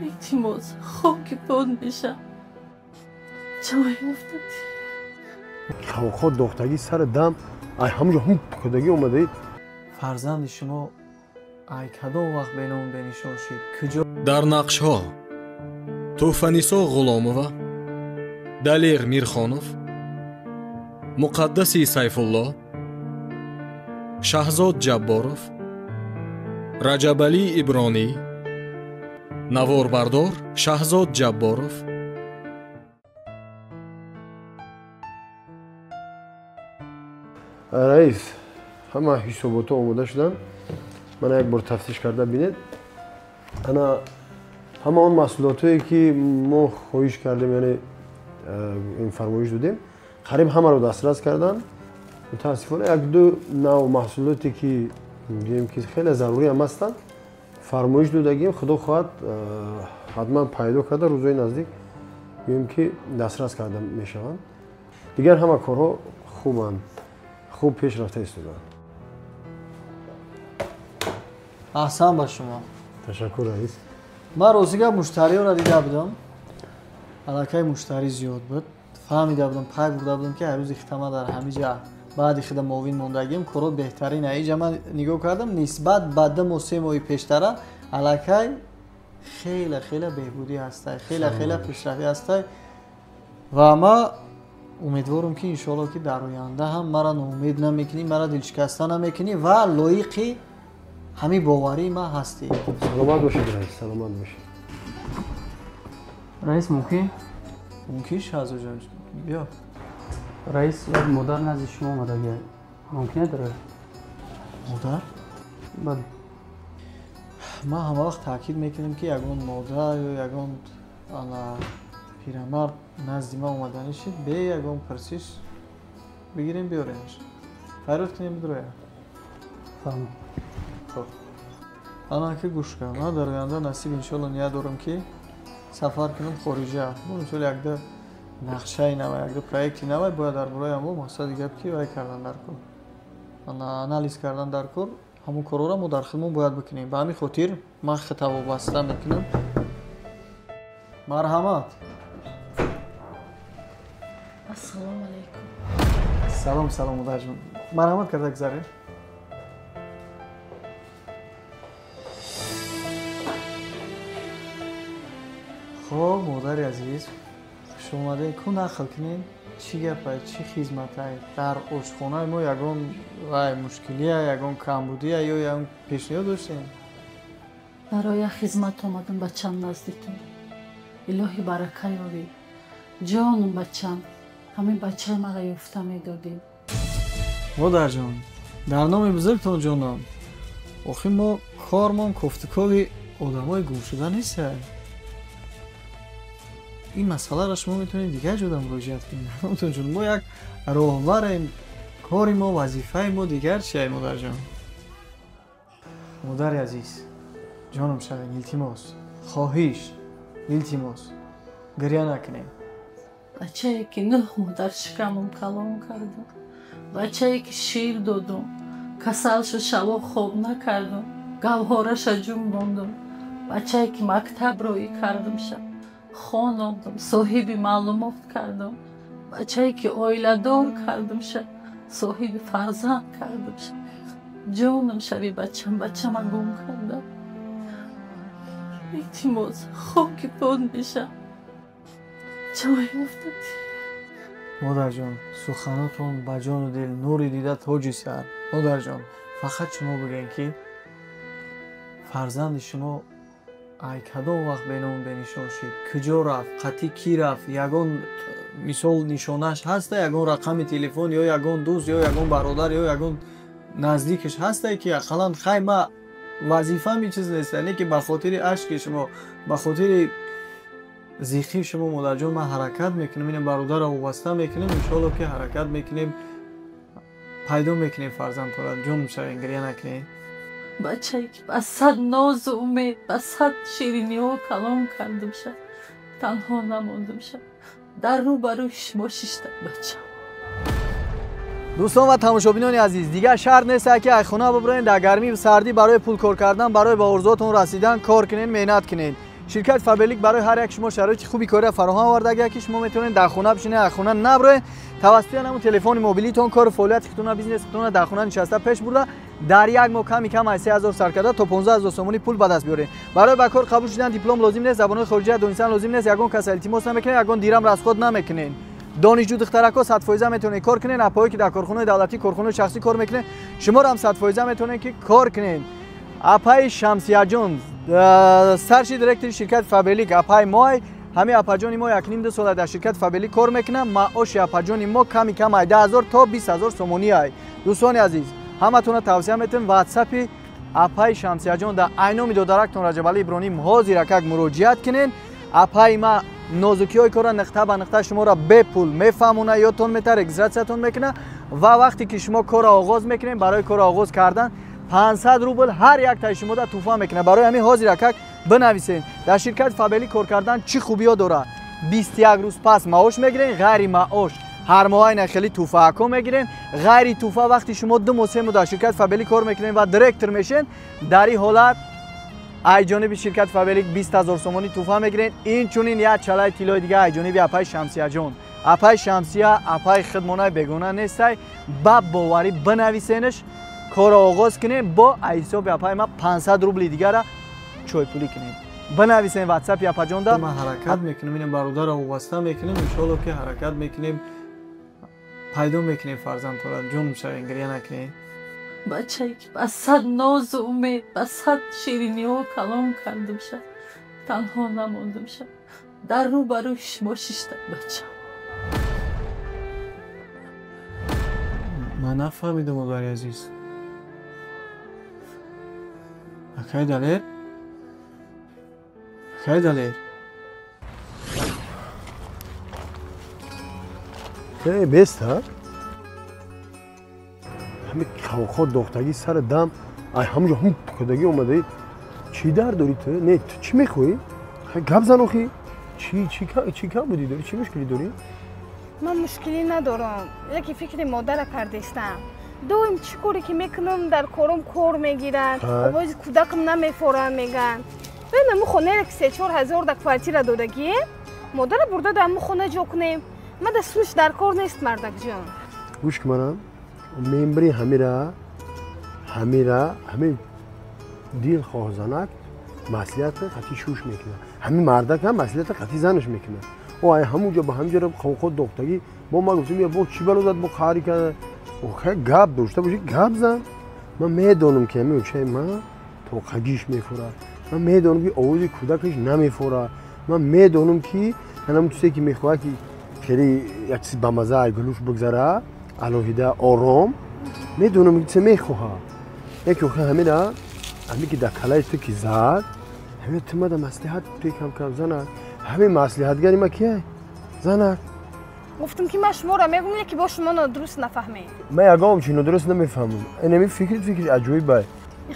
Илтимос, хоки под мешам. Ҷой афтодӣ. Қавқо дохтагӣ сари дам, ай ҳамуҷо ҳум кудагӣ омадаид. Фарзанди шумо ай кадом вақт беному бенишон шид? Куҷо? Дар нақшҳо Тӯҳфанисо Ғуломова, Далер Мирхонов, Муқаддаси Сайфулло, Шаҳзод Ҷабборов, Раҷабалӣ Ибронӣ, наворбардор Шаҳзод Ҷабборов. Раис, ҳама ҳисоботҳо омода шуданд. Мана як бор тафтиш карда бинед. Ана ҳама он маҳсулотҳое ки мо хоҳиш кардем, яъне ин фармоиш додем, қариб ҳамаро дастрас карданд. Мутаассифона як-ду нав маҳсулоте ки гӯем ки хеле зарурӣ ҳам ҳастанд, фармоиш додагим, худо хоҳад ҳатман пайдо карда рӯзҳои наздик гӯем ки дастрас карда мешаванд. Дигар ҳама корҳо хубанд, хуб пеш рафта истодаанд. Аҳсан ба шумо. Ташаккур, раис. Ман рости гап муштариёро дида будам. Аллакай муштарӣ зиёд буд. Фаҳмида будам, пай бурда будам ки ҳар рӯзи хитама дар ҳамин ҷа баъди хида муовин мондагим, корот беҳтарин. Иҷа ман нигоҳ кардам, нисбат ба 2 моҳ 3 моҳи пештара аллакай хеле хеле беҳбудӣ ҳастай, хеле хеле пешрафӣ ҳастай ва ман умедворам ки иншоалло ки дар оянда ҳам мара ноумед намекунӣ, мара дилшикаста намекунӣ ва лоиқи ҳамин боварии ман ҳастӣ. Саломат бошед, раис, саломат бошед. Раис, мумкин? Мумкин, Шаҳзодҷон, биё. Раис, як модар назди шумо омадагӣ. Мумкин аст? Модар? Бале. Ман ҳама вақт таъкид мекунам ки ягон модар ё ягон ана пирамард назди ман омаданӣ шид, бе ягон пурсиш бигирем биёремаш. Файрод кунем бидроя. Фаҳмам. Хоб. Ана ки гӯш кун, ман дар оянда насиб иншоалло ният дорам ки сафар кунам хориҷа. Мо мисол якда нақшаи навай, якда проекти навай бояд дар бораи ҳамо мақсади гап ки вай кардан дар кор. Ана анализ кардан дар кор, ҳамон корҳоро мо дар худмон бояд бикунем. Ба ҳамин хотир ман хита вобаста мекунам. Марҳамат. Ассалому алайкум. Салом, салом, модарҷон. Марҳамат карда гузаред. Хоб, модари азиз, хуш омадед. Ку нақл кунед, чӣ гапай, чӣ хизматай? Дар ошхонаи мо ягон вай мушкилия, ягон камбудия ё ягон пешниҳод доштем? Барои як хизмат омадам бачам назди ту. Илоҳи барака ёбӣ. Ҷонум бачам, ҳамин бачаи маро ёфта медодӣ. Модарҷон, дар номи бузургтон ҷонам, охи мо кормон кофтукови одамои гумшуда нестем. Ин масъаларо шумо метавонед дигар ҷода муроҷиат кунед. Ҷон, мо як роҳбарем, кори мо, вазифаи мо дигар чия, модарҷон. Модари азиз, ҷонам шавед, илтимос, хоҳиш, илтимос, гиря накунем. Бачае ки 9 моҳ дар шикамам калон кардам, бачае ки шир додум, касал шуд, шабо хоб накардам, гавҳораша ҷунбондум, бачае ки мактаб роӣ кардам, шаб хонондам, соҳиби маълумот кардам, бачае ки оиладор кардам, шаб соҳиби фарзанд кардам, шаб ҷонам шави бачам, бачама гум кардам. Илтимос, хоки под мешам. Ҷой афтодӣ. Модарҷон, суханотон ба ҷону дил, нури дида тоҷи сар. Модарҷон, фақат шумо бигӯед ки фарзанди шумо ай кадом вақт беному бенишон шид, куҷо рафт, қатъи кӣ рафт, ягон мисол нишонаш ҳаста, ягон рақами телефон ё ягон дӯст ё ягон бародар ё ягон наздикаш ҳаста ки ақаллан хай ма вазифаам ин чиз нест, яъне ки ба хотири ашки шумо, ба хотири зиқи шумо модарҷон ман ҳаракат мекунам, ина бародарро вобаста мекунем, иншоалло ки ҳаракат мекунем, пайдо мекунем фарзандтонро. Ҷонам шавед, гиря накунед. Бачае ки ба сад нозу умед, ба сад шириниҳо калон кардам, шаб танҳо намондам, шаб дар рӯ ба рӯи шумо шиштам бачам. Дӯстон ва тамошобинони азиз, дигар шарт нест ки аз хона бибурен, дар гармӣ сардӣ барои пул кор кардан, барои ба орзуотон расидан кор кунед, меҳнат кунед. Ширкати Фаберлик барои ҳар як шумо шароити хуби кориро фароҳам овардагия, ки шумо метавонед дар хона бишинед, аз хона наброед, тавассути ҳамон телефони мобилитон кору фаъолияти худтона, бизнеси худтона дар хона нишаста пеш бурда, дар як моҳ ками кам аз 3000 сар карда то 15000 сомонӣ пул ба даст биёред. Барои ба кор қабул шудан диплом лозим нест, забонҳои хориҷия донистан лозим нест, ягон кас илтимос намекунед, ягон дирам расход намекунед. Донишҷӯ духтарако 100% метавонед кор кунед, апое ки дар корхонаи давлатӣ, корхонаи шахсӣ кор мекунед, шуморо ҳам 100% метавонед ки кор кунед. Апаи Шамсияҷон, старший директори ширкати Фаберлик, апаи мой, ҳамин апаҷони мо 1.5-2 сола дар ширкати Фаберлик кор мекунад. Маоши апаҷони мо ками кам 10000 то 20000 сомонӣ ай. Дӯстони азиз, ҳаматонро тавсия метавонем ватсапи апаи Шамсияҷон дар айноми додарактон Раҷабалӣ Иброҳим ҳозир акак муроҷиат кунед. Апаи ма нозукиҳои корро нуқта ба нуқта шуморо бепул мефаҳмона, ёдтон мета, регистратсиятон мекунад ва вақте ки шумо корро оғоз мекунед, барои корро оғоз кардан 500 рубл ҳар яктаи шумода туҳфа мекунад. Барои ҳамин ҳозир акак бинависед. Дар ширкати Фаберлик кор кардан чӣ хубиҳо дорад? 21 рӯз пас маош мегиред, ғайри маош ҳар моҳ хеле туҳфаҳако мегиред. Ғайри туҳфа вақти шумо 2 моҳ 3 моҳ дар ширкати Фаберлик кор мекунед ва директор мешед, дар ин ҳолат ай ҷониби ширкати Фаберлик 20000 сомонӣ туҳфа мегиред. Инчунин як чалаи тиллои дига ай ҷониби апаи Шамсияҷон. Апаи Шамсия апаи хидмонаи бегона нестай, ба боварӣ бинависенаш, корро оғоз кунем, бо ҳисоби апаи ма 500 рубли дигара чойпулӣ кунем. Бинависем ватсапи апаҷонда. Ман ҳаракат мекунем, ин бародарро вобаста мекунем, иншоалло ки ҳаракат мекунем, пайдо мекунем фарзандтонро. Ҷонум шавен, гиря накунед. Бачае ки ба сад нозу умед, ба сад шириниҳо калом кардамша, танҳо намондамша, дар рӯ ба рӯи шумо шишта бачам. Ман нафаҳмидам, модари азиз. Акай Далер? Акай Далер? Эй, беста? Ҳамин қавқо дохтагӣ сари дам, ай ҳамҷо ҳам пукадагӣ омадаӣ. Чӣ дард дорӣ ту? Не, ту чӣ мехоҳӣ? Гап зан охи. Чӣ кам будӣ дорӣ? Чӣ мушкилӣ дорӣ? Ман мушкилӣ надорам, лекин фикри модара кардистам. Доим чӣ коре ки мекунам, дар кором кор мегиранд, овози кӯдакам намефорам мегӯянд. Бин аму хонаеро ки 3-4 ҳазор да квартира додагием, модара бурда дар аму хона ҷо кунем. Ман да сунш дар кор нест, мардакҷон. Гӯш ки манам, мембри ҳамира, ҳамин дилхоҳ занак маслиҳата қатъи шуш мекунад, ҳамин мардак ҳам маслиҳата қатъи занаш мекунад. О, ай ҳамун ҷо ба ҳамин ҷо қавқо дохтагӣ, бо ман гуфтам, бо чӣ бало зад, бо қаҳри карда. Охе гап дошта бошӣ, гап зан. Ман медонам ки ҳамин очаи ман тоқагиш мефурад, ман медонам ки овози кӯдакаш намефурад, ман медонам ки ҳамон чизе ки мехоҳад ки хеле як чиз бамаза гулуш бигзара, алоҳида ором, медонам ки чизе мехоҳад. Яке охе ҳамина ҳамин ки дар калаи ту ки зад, ҳамин ту мада маслиҳат пекам кам занак. Ҳамин маслиҳатгари ма кия? Занак. Гуфтам ки ман шуморо мегӯям, ки бо шумо нодуруст нафаҳмед. Ман ягон чи нодуруст намефаҳмам. Ин фикри аҷоиб ай.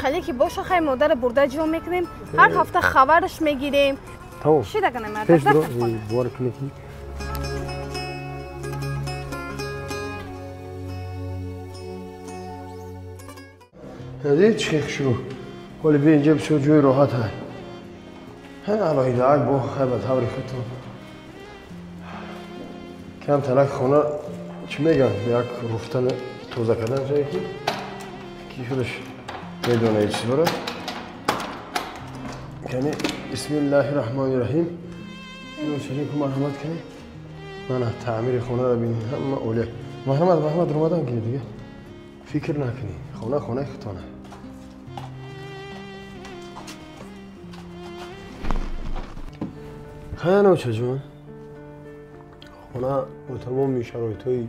Хеле ки боша, хай модара бурда ҷо мекунем, ҳар ҳафта хабараш мегирем. Тамом. Чӣ дагана марда? Пеш дуро бовар кунед ки Дидӣ чӣ хушрӯ? Ҳоли бия инҷа бисёр ҷои роҳат ай. Ҳа алоҳида ак бо хай ба таври худтон. Кам талак хона чӣ мегӯянд? Як руфтан тоза кардан ҷое ки худаш медонад чиз дорад. Кани бисмиллаҳи раҳмони раҳим. Шарик марҳамат кунед. Мана таъмири хонаро бинед, ҳама олия. Марҳамат, марҳамат, омадан кунед дига. Фикр накунед, хона хонаи худтона. Хай очаҷон, хона бо тамоми шароитҳои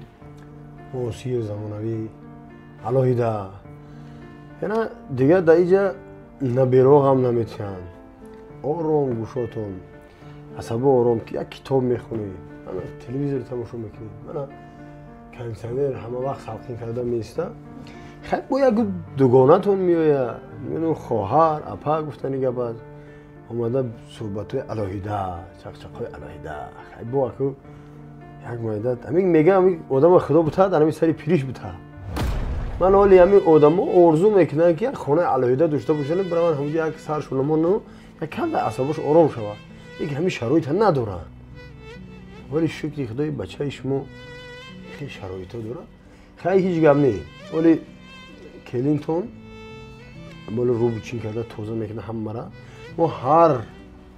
муосиру замонавӣ алоҳида. Яна дигар дар инҷа набероғ ҳам наметиҳанд. Ором гӯшотон, асабо ором, ки як китоб мехонӣ, мана телевизор тамошо мекунӣ, мана кондитсионер ҳама вақт салқин карда меиста. Хай бо як дугонатон меояд, мебинам хоҳар, апа гуфтани гап аст, омада суҳбатҳои алоҳида, чақчақҳои алоҳида. Хай бо аку як майдат ҳамин мегӯям, ҳамин одама худо бутад, ҳамин сари пириш бутад. Ман ҳоли ҳамин одамо орзу мекунанд ки як хонаи алоҳида дошта бошанд, бираванд ҳамҷо як саршонамону Кам асабош ором шавад. Лекин ҳамин шароита надоранд. Вале шукри худои бачаи шумо хеле шароито дорад. Хай ҳеҷ гап не. Вале келинтон боло рӯбучин карда тоза мекунад ҳаммара. Мо ҳар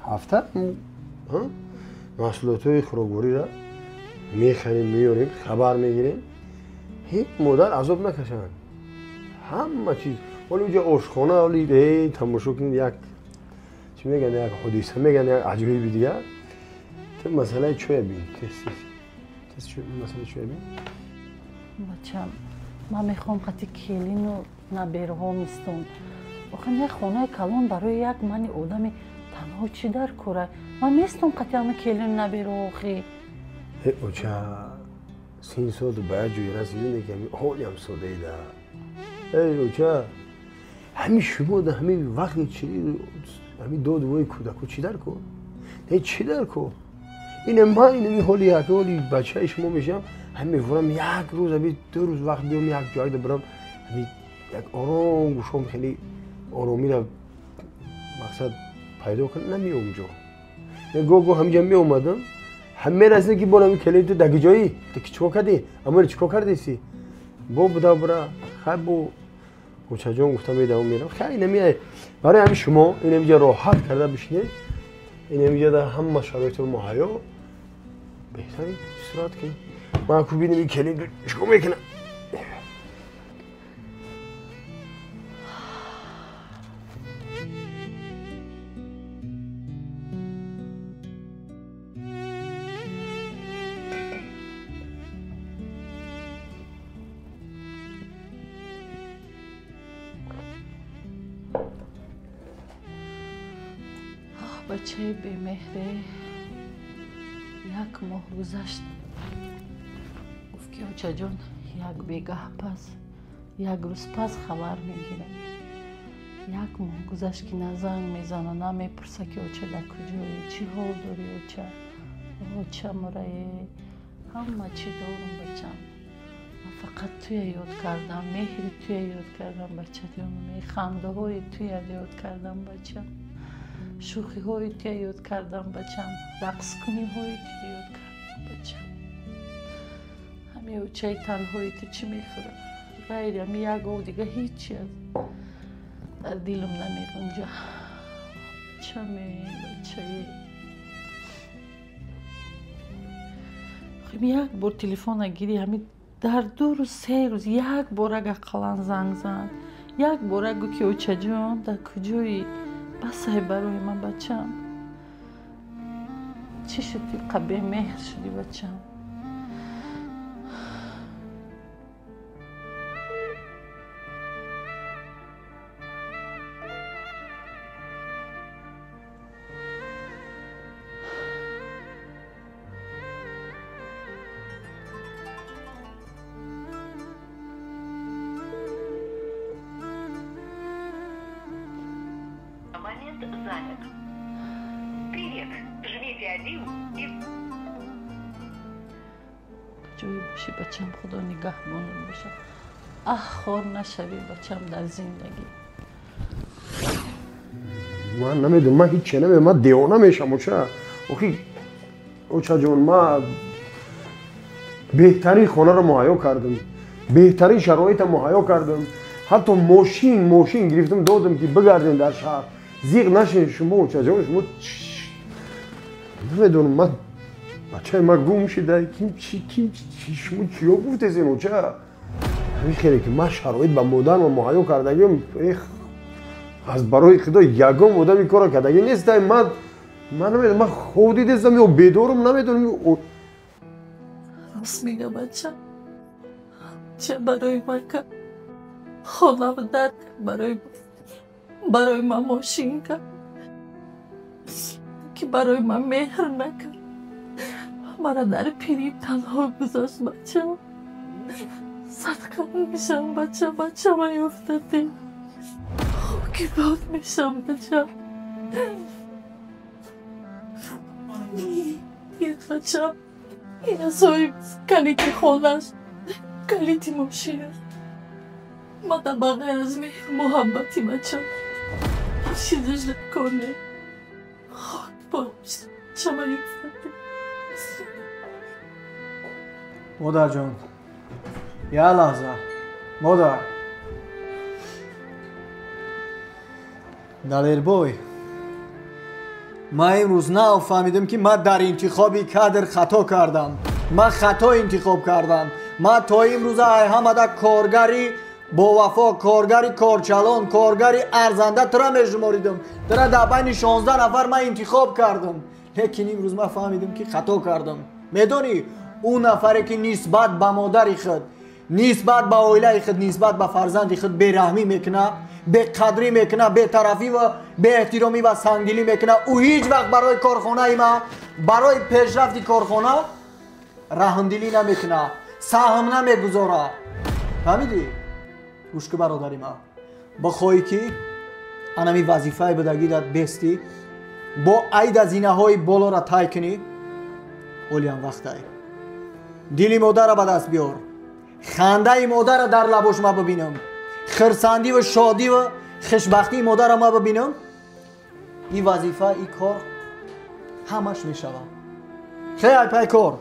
ҳафта маҳсулотҳои хӯроквориро мехарем, меёрем, хабар мегирем. Ҳеҷ модар азоб накашанд. Ҳама чиз. Вале уҷа ошхона, вале тамошо кунед, як чӣ мегӯянд, як ҳодиса мегӯянд, як аҷоиби дигар. Ту масъалаи чоя бин. Тез масъалаи чоя бин. Бачам, ман мехоҳам қати келину наберҳом истом. Охир як хонаи калон барои як мани одами танҳо чӣ дар кора? Ман местом қати ҳама келину наберҳо охи. Оча, син сол ба як ҷое расидем, ки ҳамин ҳолиам содаида. Эй оча, ҳамин шумо дар ҳамин вақти чӣ ҳамин доду вои кӯдако чӣ дар кор? Не, чӣ дар кор? Ина ман инами ҳоли як ҳоли бачаи шумо мешавам, ҳамин мефурам як рӯз, ҳамин ду рӯз вақт биём як ҷойда бирам, ҳамин як ором гӯшом хеле оромиро мақсад пайдо кунам, намеом ҷо. Гоҳ-гоҳ ҳаминҷа меомадам, ҳам мерасидам ки бор ҳамин келин ту даги ҷоӣ, ту ки чикор кардӣ? Амоли чикор кардеси? Бо буда бура, хай бо очаҷон гуфта медавам мерам. Хай инами барои ҳамин шумо инамиҷа роҳат карда бишинед, инамиҷа дар ҳама шароитро муҳайё беҳтарин истироҳат кунед. Ман ку бинам ин келин чикор мекунад. Бачаи бемеҳре як моҳ гузашт. Гуфт ки очаҷон, як бегаҳ пас, як рӯз пас хабар мегирам. Як моҳ гузашт ки на занг мезана, на мепурса ки оча дар куҷое, чӣ ҳол дорӣ оча? Оча мурае, ҳама чӣ дорум бачам. Ман фақат туя ёд кардам, меҳри туя ёд кардам бачаҷон, хандаҳои туя ёд кардам бачам. Шӯхиҳои туя ёд кардам бачам, рақскуниҳои туя ёд кардам бачам. Ҳамин очаи танҳои ту чӣ мехӯрад? Ғайри ҳамин як ов дига ҳеҷ чи аз дар дилам намеғунҷа. Бачаме, бачае. Як бор телефона гирӣ, ҳамин дар 2 рӯз, 3 рӯз як бор ақаллан занг зан. Як бора гӯ ки очаҷон дар куҷоӣ? Басай барои ман бачам. Чӣ шуд ки бемеҳр шудӣ бачам? Занят. Привет. Жмите 1 и... Куҷое бошӣ бачам, худо нигаҳбонат бошад. Аҳ, хор нашавӣ бачам дар зиндагӣ. Ман намедонам, ман ҳеҷ намедонам, ман девона мешам оча. Охи очаҷон, ман беҳтарин хонаро муҳайё кардам, беҳтарин шароитро муҳайё кардам, ҳатто мошин гирифтам додам ки бигардем дар шаҳр. Зиқ нашин шумо очаҷон, шумо намедонам, ман бачаи ман гум шида, ким чи ким чи шумо чиё гуфтесен оча? Ҳамин хеле ки ман шароит ба модарам муҳайё кардагим, аз барои худо ягон одам ин корро кардагӣ нест. Ман намедонам, ман хоб дидестам ё бедорам, намедонам. Рост мега бачам, ча барои ман кард, хонам дар кард, барои ман мошин кард, ки барои ман меҳр накард, мара дар пирӣ танҳо гузошт бачам. Садқа мешам бачам, бачама ёфтадем, хоки бод мешам бачам. Бачам ина соҳиб калити хонаш, калити мошинаш. Мада ба ғайр аз меҳр муҳаббати бачам чизаш дар кор не. Модарҷон, як лаҳза, модар. Далербой, ман имрӯз нав фаҳмидам, ки ман дар интихоби кадр хато кардам. Ман хато интихоб кардам. Ман то имрӯза ҳамада коргари бовафо, коргари корчалон, коргари арзанда тура мешуморидам. Тура дар байни 16 нафар ман интихоб кардам. Лекин имрӯз ман фаҳмидам, ки хато кардам. Медонӣ, ӯ нафаре ки нисбат ба модари худ, нисбат ба оилаи худ, нисбат ба фарзанди худ бераҳмӣ мекунад, беқадрӣ мекунад, бетарафӣ ва беэҳтиромӣ ва сангдилӣ мекунад, ӯ ҳеҷ вақт барои корхонаи ман, барои пешрафти корхона раҳмдилӣ намекунад, саҳм намегузорад. Фаҳмидӣ? Гӯш ки, бародари ман, бихоҳӣ ки анами вазифаи будагида бестӣ, бо айда зинаҳои болоро тай кунӣ, олиам вақтай. Дили модарро ба даст биёр, хандаи модарро дар лабош ма бибинам, хирсандӣ ва шодӣ ва хушбахтии модарро ма бибинам. Ин вазифа, ин кор ҳамаш мешавад. Хе, ай пай кор.